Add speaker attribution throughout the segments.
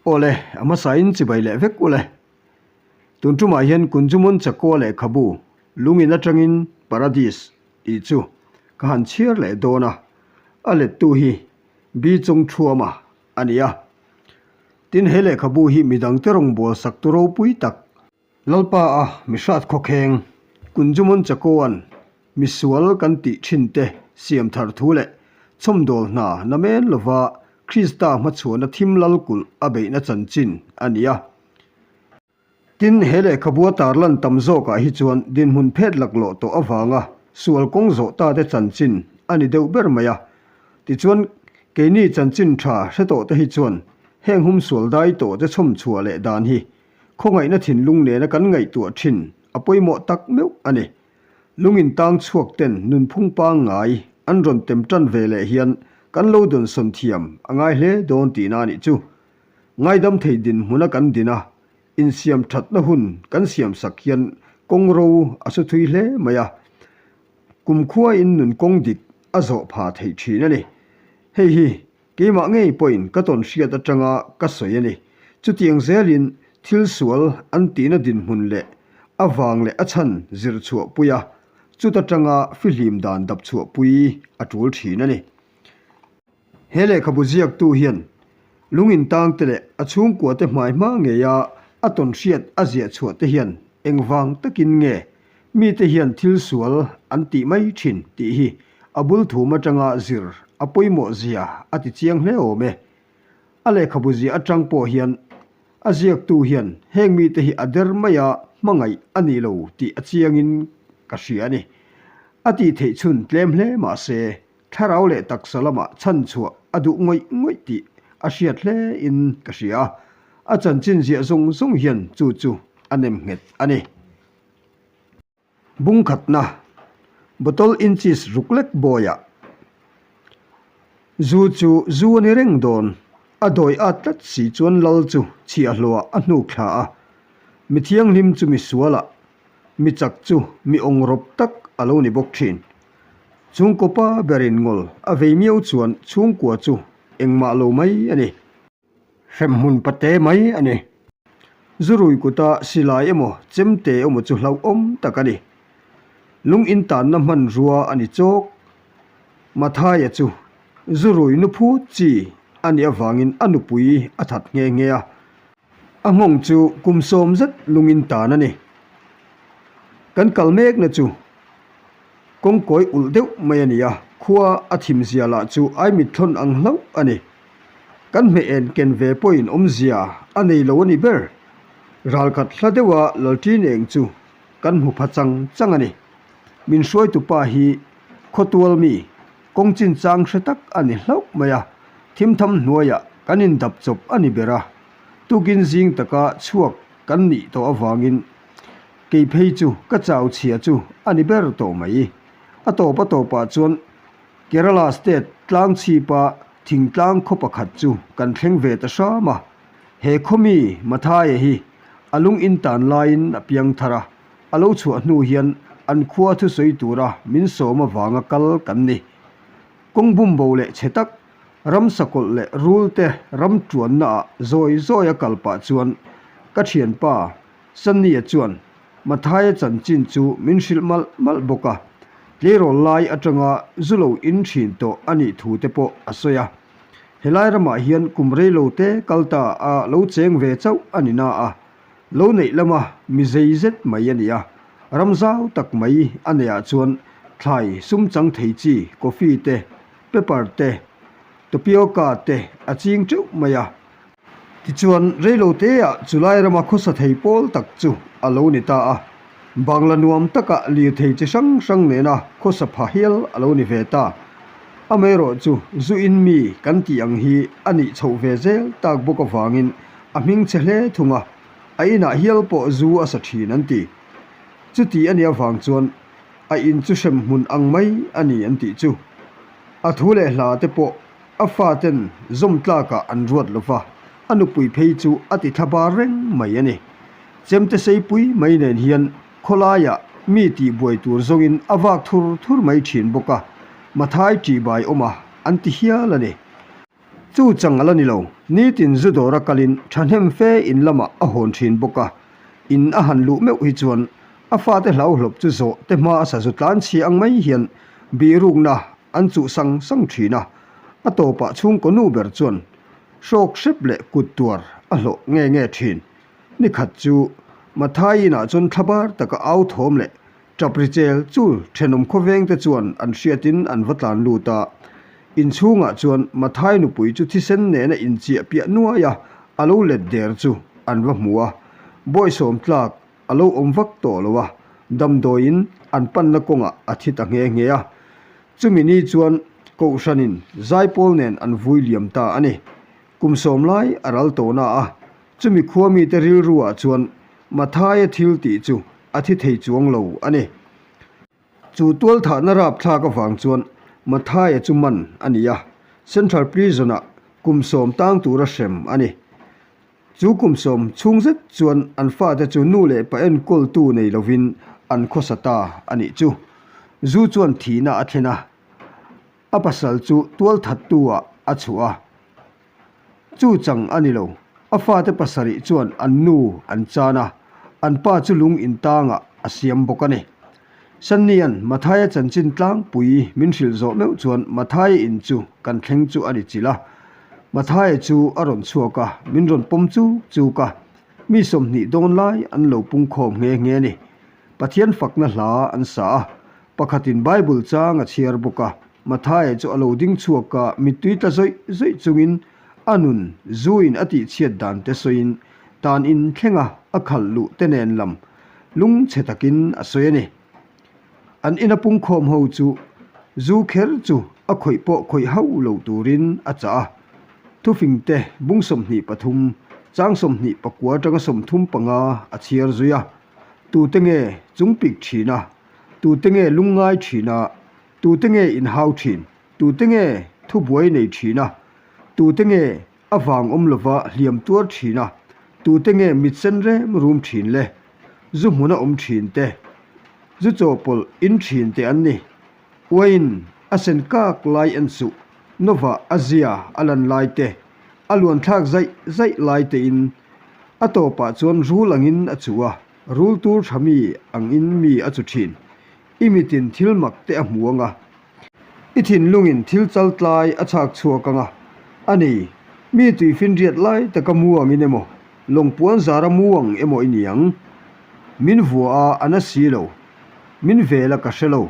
Speaker 1: Aw le, a hmasain chibai leh vek u le. Tun tumah hian Kunjumon Chakua lehkhabu Lungin atangin Paradis tih chu ka han chhiar leh dawn a, a lettu hi Bi Chung Thuama a ni a. Tin, he lehkhabu hi midangte rawngbâwl saktu ropui tak, Lalpa a mihrat khawkheng Kunjumon Chakoan misual kan tih thin te siam thar thu leh chhawmdawl hna namen lova Krista hmachhuahna thim lal kulh a beihna chanchin a ni a. Tin, he lehkhabu a tarlan tam zawkah hi chuan dinhmun phet laklawh tawh avanga sual kawng zawh ta te chanchin a ni deuh ber mai a. Tichuan, keini chanchin tha hre tawh te hi chuan heng hum sual dai tawh te chhawm chhuah leh dan hi khawngaihna thinlung nena kan ngaihtuah thin a pawimawh tak meuh a ni. Lungin tang chhuak ten nunphung pangngai an rawn tem tan ve leh hian kan lo dawnsawn thiam a ngai hle dawn tihna a nih chu. Ngaidam thei dinhmuna kan din a, insiam thatna hun kan siamsak hian kawng ro a su thui hle mai a, kumkhuain nun kawng dik a zawh pha theih thin a ni. Hei hi keimah ngei pawhin ka tawn hriat atanga ka sawi a ni. Chutiang zelin thil sual an tihna dinhmun leh a vang leh a chhan zir chhuahpui a, chuta tanga fihlim dan dap chhuahpui a tul thin a ni. He lehkhabu ziaktu hian lungin tangte leh a chhungkuate hmai hma ngeia a tawn hriat a ziah chhuah te hian engvang takin nge mite hian thil sual an tih mai thin tih hi a bul thum atanga zir a pawimawh zia a ti chiang hle awm e. A lehkhabu ziah atang pawh hian a ziaktu hian heng mite hi a der maia hmangaih a ni lo tih a chiangin ka hria a ni. A tih theih chhun tlem hle mah se Thlarau leh taksa lamah chhan chhuah a duh ngawih ngawih tih a hriat hle in ka hria a, a chanchin ziah zawng zawng hian chu chu a nem nghet a ni. Bung khatna, Bottle inches ruk lek bawiah zu chu zu a ni reng dawn, a dawi at tlat si chuan lal chu chhiahhlawhah a hnuk thla a, mi thianghlim chu mi sualah, mi chak chu mi awngrawp tak a lo ni bawk thin. Chhungkaw pa berin ngawl a vei miau chuan chhungkua chu engmah lo mai a ni. Hremhmun pate mai a ni. Zurui kuta silai emaw chemte emaw chu hlauhawm tak a ni. Lung intanna hmanrua a ni chawk. Mathaia chu zurui nu phut chi a nih avangin a nupui a that nghe nghe a. A nghawng chu kum sawm zet lung intan a ni. Kan kal mekna chu Kawngkawi ulh deuh mai a ni a, khua a thim zia lah chu ai mit thlawn ang hlauh a ni. Kan hmeh en ken ve pawhin awmzia a nei lo a ni ber. Ralkhat hla deuha Lalṭin eng chu kan hmu pha chang chang a ni. Min hruaitu pa hi khawtual mi, kawng chinchang hre tak a ni hlauh mai a, thimtham hnuaiah kan indap chawp a ni ber a, tukin zing taka chhuak kan nih tawh avangin Kei phei chu ka chau chhia chu a ni ber tawh mai. A tawp a tawpah chuan Kerala state tlang chhipa thingtlang khaw pakhat chu kan thleng ve ta hram a. He khaw mi Mathaia hi a lung intan laiin a piang thar a, a lo chhuah hnu hian an khua thusawi tura min sawm avanga kal kan ni. Kawng bumbo leh chhe tak, ramsa kawlh leh rul te ram tuannaah zawi zawi a kal pah chuan ka thianpa Sunny-a chuan Mathaia chanchin chu min hrilh malh malh bawk a, tleirawl lai atanga zu lo in thin tawh a nih thu te pawh a sawi a. Helai ramah hian kum reilo te kal ta a lo cheng ve chauh a ni na a, lo neih lama mi zei zet mai a ni a, ram zau tak mai a neihah chuan thlai sum chang thei chi coffee te, pepper te, tapioca te a ching teuh mai a. Tichuan, reiloteah chulai rama khawsa thei pawl tak chu a lo ni ta a, Bangla nuam taka lirthei chi hrang hrang nena khawsa pha hial a lo ni ve ta. Amaherawh chu zu in mi kan tih ang hi a nih chhoh ve zel tak bawk avangin a hming chhe hle thung a, a inah hial pawh zu a sa thin an ti. Chuti a nih avang chuan a in chu hrem hmun ang mai a ni an tih chu. A thu leh hla te pawh A faten zawm tlakah an ruat lo va, a nupui phei chu a ti thla bar reng mai a ni. Chemte seipui mai nen hian khawlaiah mi tihbuai tur zawngin a vak thur thur mai thin bawk a, Mathai ṭihbai awm a an ti hial a ni. Chu chang a la ni lo. Nitin zu dawra kalin thahnem fe in lamah a hawn thin bawk a, in a han luh meuh hi chuan a fate hlauhlawp chu zawh te hma a sazu tlan chhia ang mai hian bihrukna an chuh sang sang thin a, a tawpah chhungkaw nu ber chuan hrawk hrep leh kut tuar a hlawh nge nge thin. Ni khat chu Mathai inah chuan thlabar taka au thawm leh Tap ri chel chul thenawm khawveng te chuan an hriatin an va tlan lut a. Inchhungah chuan Mathai nupui chu thisen nena inchiah piah nuai a, a lo let der chu an va hmu a. Bawisawm tlak a lo awm vak tawh lo a, damdawiin an panna kawngah a thi ta nghe nghe a. Chumi ni chuan Kohhranin zaipawl nen an vui liam ta a ni. Kum sawm lai a ral tawh na a, chumi khua mite rilruah chuan Mathaia thil tih chu a thi thei chuang lo a ni. Chu tualthahna rapthlak avang chuan Mathaia chu man a ni a, Central Prison-ah kum sawm tang tura hrem a ni. Chu kum sawm chhung zet chuan an fate chu nu leh pa enkawltu nei lovin an khawsa ta a nih chu. Zu chuan thihna a thlen a, a pasal chu tualthattu-ah a chhuah a. Chu chang a ni lo. A fate pasarih chuan an nu an chan a, an pa chu lung intangah a siam bawk a ni. Sannian Mathaia chanchin tlangpui min hrilh zawh meuh chuan Mathaia in chu kan thleng chu a ni chilh a. Mathaia chu a rawn chhuak a, min rawn pawm chuk chuk a. Mi 20 dawn lai an lo pungkhawm nghe nghe a ni. Pathian fakna hla an sa a, pakhatin Bible chang a chhiar bawk a. Mathaia chu a lo ding chhuak a, mittui tla zawih zawih chungin a nun zuin a tihchhiat dan te sawiin tan in thlenga a khalh luh te nen lam lungchhe takin a sawi a ni. An ina pungkhawm ho chu zu kher chu a khawih pawh khawih hauh lo turin a chah a. Thufing te bung 23, chang 29 atanga 35 a chhiar zui a. Tute nge chungpik thin a, tute nge lungngai thin a, Tute nge inhau thin? Tute nge thubuai nei thin a? Tute nge a vang awm lova hliam tuar thin a? Tute nge mit sen rem rum thin le? Zu hmuna awm thin te, zu chawhpawlh in thin te an ni. Uain a sen kak lai en suh, nova a zia a lan lai te, a luan thlak zaih zaih lai te in a tawpah chuan rul angin a chuh a, rul tur tha mi angin mi a chu thin. I mitin thil mak te a hmu ang a, i thinlungin thil chal tlai a chhak chhuak ang a, a ni, mi tuifinriat lai taka mu angin emaw, lawngpuan zara mu ang emaw i ni ang. Min vua a, a na si lo. Min vel a ka hre lo.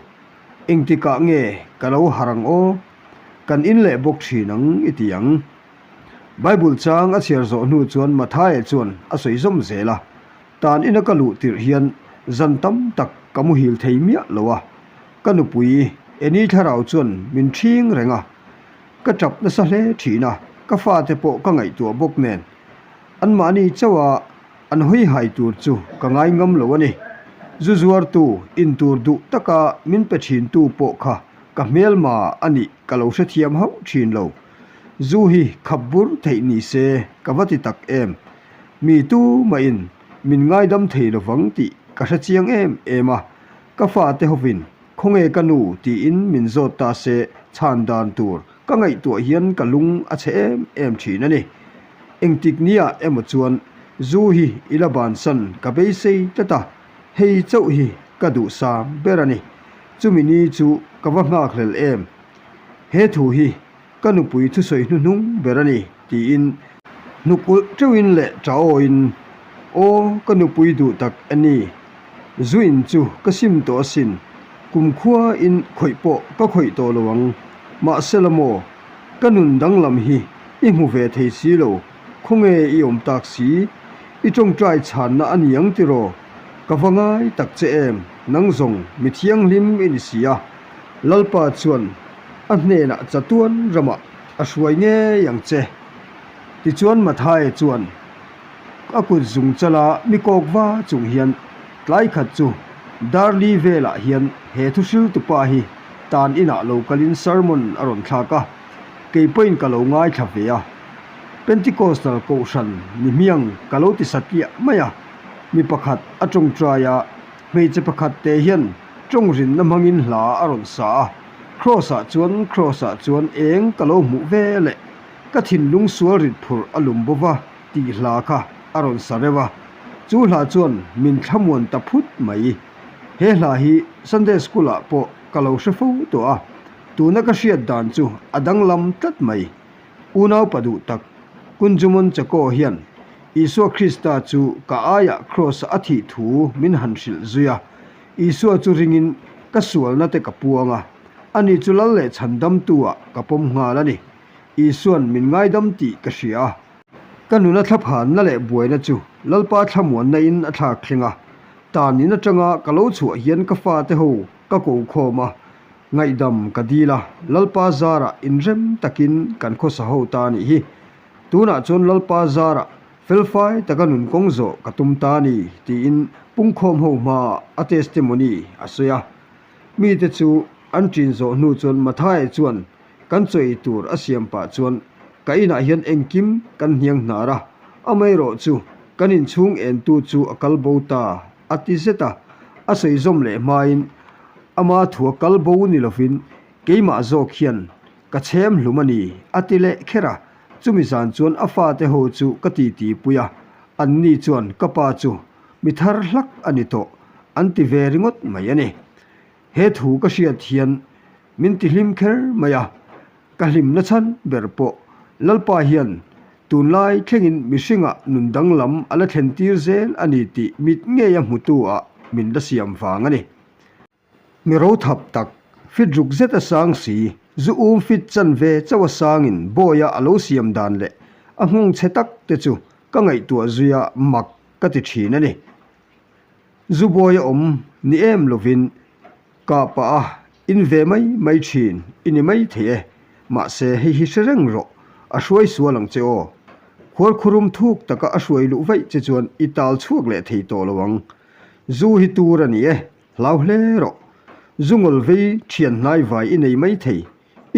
Speaker 1: Engtikah nge ka lo harh ang aw? Kan in leh bawk thin ang i ti ang. Bible chang a chhiar zawh hnu chuan Mathaia chuan a sawi zawm zel a. Tan ina ka luh tirh hian zan tam tak ka muhil thei miah lo a, ka nupui Eni thlarau chuan min ṭhing reng a, ka ṭap nasa hle ṭhin a, ka fate pawh ka ngaihtuah bawk nen anmahni chauha an hawi hai tur chu ka ngai ngam lo a ni. Zu zuartu in tur duh taka min pe ṭhintu pawh kha ka hmelma a nih ka lo hrethiam hauh ṭhin lo. Zu hi khap bur theih ni se ka va ti tak em. Mi tu mahin min ngaidam thei lovang tih ka hre chiang em em a, ka fate hovin khawnge ka nu tiin min zawt ta se chhan dan tur ka ngaihtuah hian ka lung a chhe em em thin a ni. Engtik nia emaw chuan zu hi i la bansan ka beisei tlat a, hei chauh hi ka duhsam ber a ni. Chumi ni chu ka va nghakhlel em. He thu hi Ka nupui thusawi hnuhnung ber a ni, tiin hnuk ulh teuhin leh ṭawiin, Aw, ka nupui duh tak a ni. Zu in chu ka sim tawh asin, kumkhua in khawih pawh ka khawih tawh lo ang. Mahse la maw, ka nun danglam hi i hmu ve thei si lo, khawnge i awm tak si? I ṭawngṭai chhanna a ni ang tiraw? Ka va ngai tak che em, nang zawng mi thianghlim i ni si a. Lalpa chuan a hnenah chatuan ramah a hruai ngei ang che. Tichuan Mathaia chuan a kut zung chala mi kawk va chung hian tlai khat chu Darli velah hian he thuhriltupa hi tan inah lo kalin sermon a rawn thlak a, kei pawhin ka lo ngaithla ve a. Pentecostal kohhran ni hmiang ka lo ti satliah mai a, mi pakhat a tawngtai a, hmeichhe pakhat te hian tawng rinna hmangin hla a rawn sa a. Kraws-ah chuan Kraws-ah chuan eng ka lo hmuh ve leh. Ka thinlung sual rit phurh a lum bo va tih hla kha a rawn sa reuh a, chu hla chuan min thlamuan ta phut mai. He hla hi Sunday School ah pawh ka lo hre fo tawh a, tuna ka hriat dan chu a danglam tlat mai. Unau pa duh tak, Kunjumon Chako hian Isua Krista chu ka aiah Kraws a thih thu min han hrilh zui a, Isua chu ringin ka sualna te ka puang a, ani chu lal leh chhandamtu ah ka pawm nghal a ni. Isua'n min ngaidam tih ka hria a. Ka nuna thlaphanna leh buaina chu Lalpa thlamuanna in a thlak thleng a, tan in atanga ka lo chhuah hian ka fate ho ka ko khawm a, ngaihdam ka dil a, Lalpa zarah inrem takin kan khawsa ho ta a nih hi. Tunah chuan Lalpa zarah Felfai taka nun kawng zawh ka tum ta a ni, tiin pungkhawm ho hmaah a testimony a sawi a. Mite chu an ṭin zawh hnu chuan Mathaia chuan kan chaw ei tur a siam pah chuan ka inah hian engkim kan hniang hnar a, amaherawh chu kan inchhung entu chu a kal bo ta a ti zet a, a sawi zawm leh hmain ama thua kal bo ni lovin keimah zawk hian ka chhem hlum a ni a ti leh kher a. Chumi zan chuan a fate ho chu ka titi pui a, anni chuan ka pa chu mi thar hlak a ni tawh an ti ve ringawt mai a ni. He thu ka hriat hian min ti hlim kher mai a, ka hlimna chhan ber pawh Lalpa hian tunlai thlengin mihringah nun danglam a la thlen tir zel a ni tih mit ngeia hmutu ah min la siam vang a ni. Mi rothap tak, fit ruk zet a sang si, zu um fit chan ve chauh a sangin Bawia a lo siam dan leh a nghawng chhe tak te chu ka ngaihtuah zuia mak ka ti thin a ni. Zu Bawia awm ni em lovin kah pah a in ve mai mai thin i ni mai thei e, mahse hei hi hre reng rawh, a hruai sual ang che aw. Khuarkhurum thuk taka a hruai luh vaih che chuan i tal chhuak leh thei tawh lo ang. Zu hi tur a ni e. Hlau hle rawh. Zu ngawl vei thian hnai vai i nei mai thei,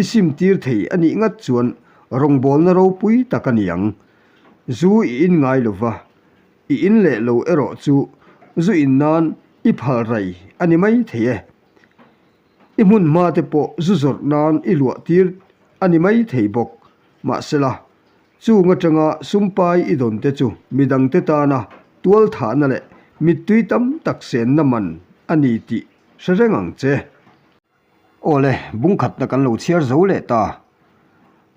Speaker 1: i sim tir thei a nih ngat chuan rawngbawlna ropui tak a ni ang. Zu i in ngai lo va, i in leh lo erawh chu zu in nan i phal rai a ni mai thei e. I hmun hma te pawh zu zawrh nan i luah tir a ni mai thei bawk. Mahsela, Chung atanga sumpai i dawn te chu midangte tana tualthahna leh mittui tam tak senna man a ni tih hre reng ang che. Awle, bung khatna kan lo chhiar zo leh ta.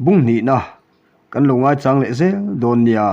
Speaker 1: Bung hnihna kan lo ngaichang leh zel dawn nia.